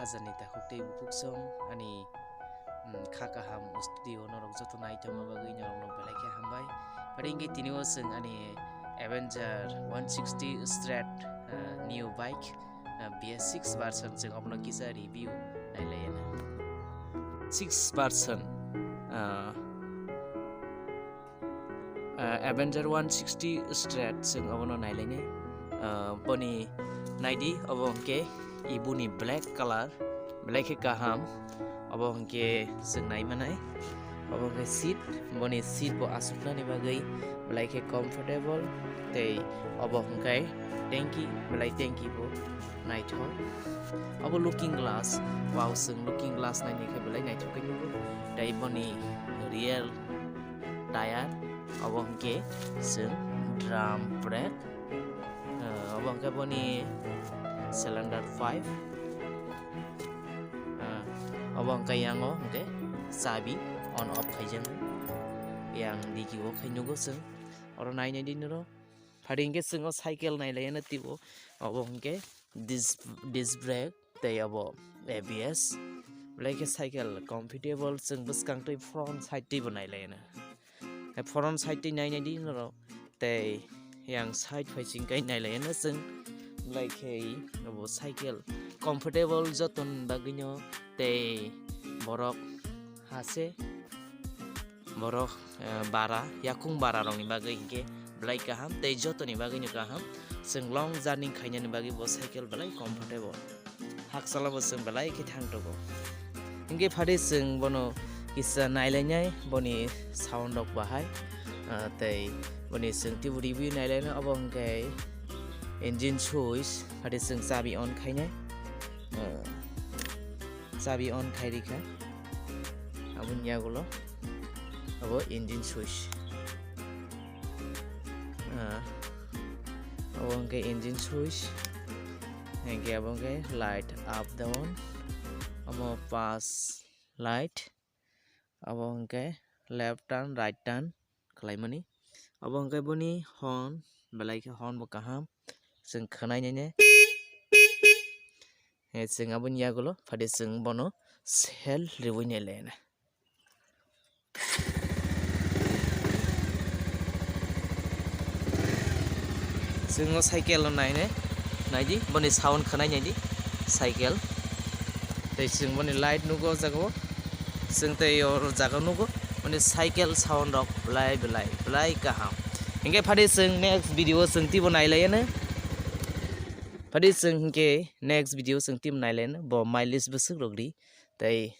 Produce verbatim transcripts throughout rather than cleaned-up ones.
Hajani takhuk tei bukhuk song ani, mm, kha kaham o studio norok joto naitokma bagwi norokno belai khe hambai. Pari hwnkhe tini o chwng ani Avenger one sixty Straight, ah, new bike, ah, B S six version chwng obono kisa review nailaiya na. Six version, ah, ah, Avenger one sixty Straight chwng obono nailainai. Ah, boni naidi obo hwnkhe ibuni black color, belai khe kaham. Obo hwnkhe chwng nai manai. Obo hwnkhe seat, boni seat bo aswknani bagwi belai khe comfortable tei obo hwnkhe tanki, belai tanki bo naithok. Obo looking glass, wow, chwng looking glass naini khe belai naithok khe nugo. Tei boni rear tire, obo hwnkhe chwng drum brake, ah, obo hwnkhe boni cylinder five, ah, obo hwnkhe yango hwnkhe chabi on off khaijak yang digi o khai nugo chwng oro nainai di noro. Phadi hwnkhe chwng o cycle nailaiya na twibo, obo hwnkhe disc, disc brake tei obo A B S. Belai khe cycle comfortable, chwng bwskang twi front side twibo nailaiya na. Hai front side twi nainai di norok tei yang side phai chwng kai nailaiya na chwng. Belai khe obo cycle comfortable jotoni bagwino tei borok hase borok, eh, bara, yakung bara rokni bagwi hinkhe belai kaham tei jotoni bagwino kaham. Chwng long journey khainani bagwi bo cycle belai comfortable. Hakchalo bo chwng belai khe thangtogo. Hinkhe phadi chwng bono kisa nailainai boni sound rok bahai, ah, tei boni chwng twibo review nailainai obo hwnkhe engine switch phadi chwng chabi on khainai. Ah, chabi on khai rikha. Aboni yagulo abo engine switch. Ah, abo hwnkhe engine switch. Hwnkhe abo hwnkhe light up down. Omo pass light. Abo hwnkhe left turn, right turn khlaimani. Abo hwnkhe boni horn, belai khe horn bo kaham. Chwng khwnai nai ne. He, chwng aboni yagulo phadi chwng bono sel riwi nai le na. Chwng o cycle no nai ne, nai di, boni sound khwnai nai di, cycle. Tei chwng boni light nugo o jaga o. Chwng tei o jaga nugo, mane cycle sound rok belai belai belai kaham. Hinkhe phadi chwng next video o chwng twibo nai lai anw. Phadi chwng hinkhe next video chwng twibo nai lai anw. Bo mileage bwswk rok ri, tei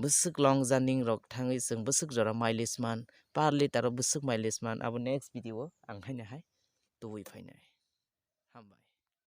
bwswk long journey rok thangwi chwng bwswk jora mileage man, per litre o bwswk mileage man, abo next video o ang haino hai tubui phainai. Hambai.